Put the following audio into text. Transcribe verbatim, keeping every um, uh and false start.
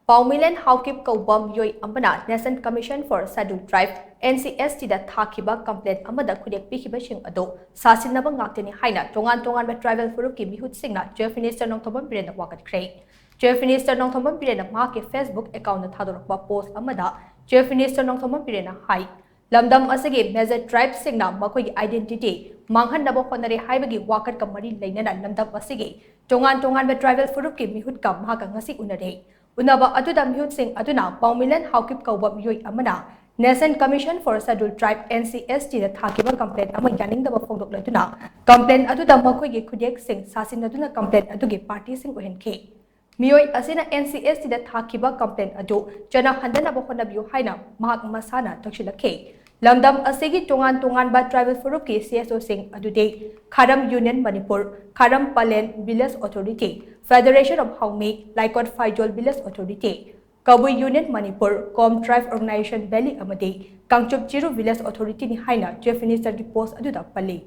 ꯄꯥꯎꯃꯤꯂꯦꯟ ꯍꯥꯎꯀꯤꯞ ꯀꯧꯕ ꯃꯤꯑꯣꯏ ꯑꯃꯅ National Commission for Scheduled Tribe, N C S T ꯗ ꯊꯥꯈꯤꯕ complaint ꯑꯃꯗ ꯈꯨꯗꯦꯛ ꯄꯤꯈꯤꯕꯁꯤꯡ ꯑꯗꯨ ꯁꯥꯁꯤꯟꯅꯕ ꯉꯥꯛꯇꯅꯤ ꯍꯥꯏꯅ ꯇꯣꯉꯥꯟ ꯇꯣꯉꯥꯟꯕ tribal ꯐꯨꯔꯨꯞꯀꯤ ꯃꯤꯍꯨꯠꯁꯤꯡꯅ Chief Minister Nongthombam ꯕꯤꯔꯦꯟꯅ ꯋꯥꯀꯠꯈ꯭ꯔꯦ꯫ Chief Minister Nongthombam ꯕꯤꯔꯦꯟꯅ ꯃꯍꯥꯛꯀꯤ Facebook account ꯊꯥꯗꯣꯔꯛꯄ post ꯑꯃꯗ Chief Minister ꯅꯣꯡꯊꯣꯝꯕꯝ ꯕꯤꯔꯦꯟꯅ ꯍꯥꯏ, ꯂꯝꯗꯝ ꯑꯁꯤꯒꯤ major tribeꯁꯤꯡꯅ ꯃꯈꯣꯏꯒꯤ identity ꯃꯥꯡꯍꯟꯅꯕ ꯍꯣꯠꯅꯔꯦ ꯍꯥꯏꯕꯒꯤ ꯋꯥꯀꯠꯀ ꯃꯔꯤ ꯂꯩꯅꯅ ꯂꯝꯗꯝ ꯑꯁꯤꯒꯤ ꯇꯣꯉꯥꯟ ꯇꯣꯉꯥꯟꯕ tribal ꯐꯨꯔꯨꯞꯀꯤ ꯃꯤꯍꯨꯠꯀ ꯃꯍꯥꯛꯀ ꯉꯁꯤ ꯎꯅꯔꯦ꯫ ꯎꯅꯕ ꯑꯗꯨꯗ ꯃꯤꯍꯨꯠꯁꯤꯡ ꯑꯗꯨꯅ ꯄꯥꯎꯃꯤꯂꯟ ꯍꯥꯎꯀꯤꯞ ꯀꯧꯕ ꯃꯤꯑꯣꯏ ꯑꯃꯅ National Commission for Scheduled Tribe, N C S T ꯗ ꯊꯥꯈꯤꯕ complaint ꯑꯃ ꯌꯥꯅꯤꯡꯗꯕ ꯐꯣꯡꯗꯣꯛꯂꯗꯨꯅ complaint ꯑꯗꯨꯗ ꯃꯈꯣꯏꯒꯤ ꯈꯨꯗꯦꯛꯁꯤꯡ ꯁꯥꯁꯤꯟꯅꯗꯨꯅ complaint ꯑꯗꯨꯒꯤ partyꯁꯤꯡ ꯑꯣꯏꯍꯟꯈꯤ꯫ ꯃꯤꯑꯣꯏ ꯑꯁꯤꯅ N C S T ꯗ ꯊꯥꯈꯤꯕ complaint ꯑꯗꯨ ꯆꯠꯅꯍꯟꯗꯅꯕ ꯍꯣꯠꯅꯕꯤꯌꯨ ꯍꯥꯏꯅ ꯃꯍꯥꯛ ꯃꯁꯥꯅ ꯇꯛꯁꯤꯜꯂꯛꯈꯤ꯫ ꯂꯝꯗꯝ ꯑꯁꯤꯒꯤ ꯇꯣꯉꯥꯟ ꯇꯣꯉꯥꯟꯕ tribal ꯐꯨꯔꯨꯞꯀꯤ C S Oꯁꯤꯡ ꯑꯗꯨꯗꯤ Kharam Union Manipur, Kharam Palen Village Authority, Federation of Haongmi, Laikot Phaijol Village Authority, Kabui Union Manipur, Kom Tribe Organization Valley ꯑꯃꯗꯤ ꯀꯥꯡꯆꯨꯞ ꯆꯤꯔꯨ Village Authorityꯅꯤ ꯍꯥꯏꯅ Chief Ministerꯒꯤ post ꯑꯗꯨꯗ ꯄꯜꯂꯤ꯫